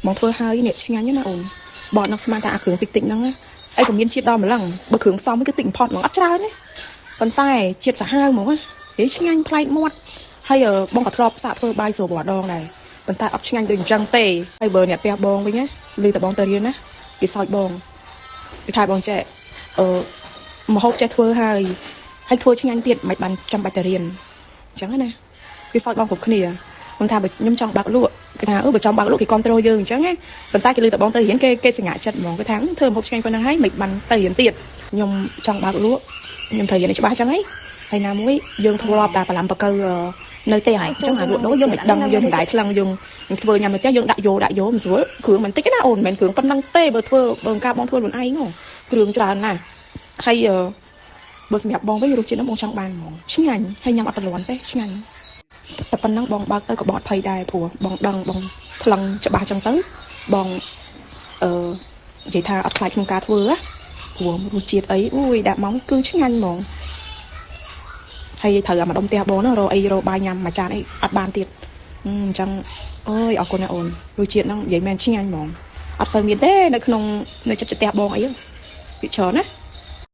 បងធ្វើហើយនេះឆ្ងាញ់ណាស់អូនបងនឹកស្មានថាអាគ្រឿងតិចតិចហ្នឹងណាអីក៏មានជាតិដល់ម្លឹងបើគ្រឿងផ្សំគឺតិចបំផុតហ្មងអត់ច្រើនទេប៉ុន្តែជាតិសាហាវហ្មងណានិយាយឆ្ងាញ់ប្លែកមាត់ហើយបងក៏ធ្លាប់សាកធ្វើបាយស្រួលដងដែរប៉ុន្តែអត់ឆ្ងាញ់ដូចអញ្ចឹងទេហើយបើអ្នកផ្ទះបងវិញណាឮតែបងទៅរៀនណាគេសោចបងគេថាបងចេះអឺមហូបចេះធ្វើហើយហើយធ្វើឆ្ងាញ់ទៀតមិនបានចាំបាច់ទៅរៀនអញ្ចឹងណាគេសោចបងគ្រប់គ្នាខ្ញុំថាបើខ្ញុំចង់បើកលក់គេថាអឺបើចង់បើកលក់គេគ្រប់ត្រូលយើងអញ្ចឹងណាប៉ុន្តែគេឮតែបងទៅរៀនគេគេសង្ហាចិត្តហ្មងគេថាធ្វើម្ហូបឆ្ងាញ់ប៉ុណ្ណឹងហើយមិនបានទៅរៀនទៀតខ្ញុំចង់បើកលក់ខ្ញុំត្រូវរៀនឲ្យច្បាស់អញ្ចឹងហីហើយណាមួយយើងធ្លាប់តែបលាំងបកៅនៅផ្ទះអញ្ចឹងអាលក់ដូរយើងមិនដឹងយើងមិនដែរថ្លឹងយើងធ្វើញ៉ាំនៅផ្ទះយើងដាក់យោដាក់យោមិនស្រួលគ្រឿងមិនតិចណាអូនមិនមែនគ្រឿងប៉ុណ្ណឹងទេបើធ្វើបើការបងធ្វើខ្លួនឯងគ្រឿងច្រើនណាស់ហើយបើសម្រាប់បងវិញរសជាតិហ្នឹងបងចង់បានហ្មងឆ្ងាញ់ហើយញ៉ាំអត់តលន់ទេឆ្ងាញ់តែប៉ុណ្ណឹងបងបើកទៅក៏បងអត់ភ័យដែរព្រោះបងដឹងបងថ្លឹងច្បាស់ចឹងទៅបងអឺនិយាយថាអត់ខ្លាចក្នុងការធ្វើណាព្រោះរសជាតិអីអូយដាក់មកគឺឆ្ងាញ់ហ្មងហើយត្រូវអាម្ដុំផ្ទះបងហ្នឹងរកអីរកបាយញ៉ាំមួយចានអីអត់បានទៀតអញ្ចឹងអើយអរគុណណាអូនរសជាតិហ្នឹងនិយាយមែនឆ្ងាញ់ហ្មងអត់សូវមានទេនៅក្នុងនៅចិត្តផ្ទះបងអីវាច្រើនណា។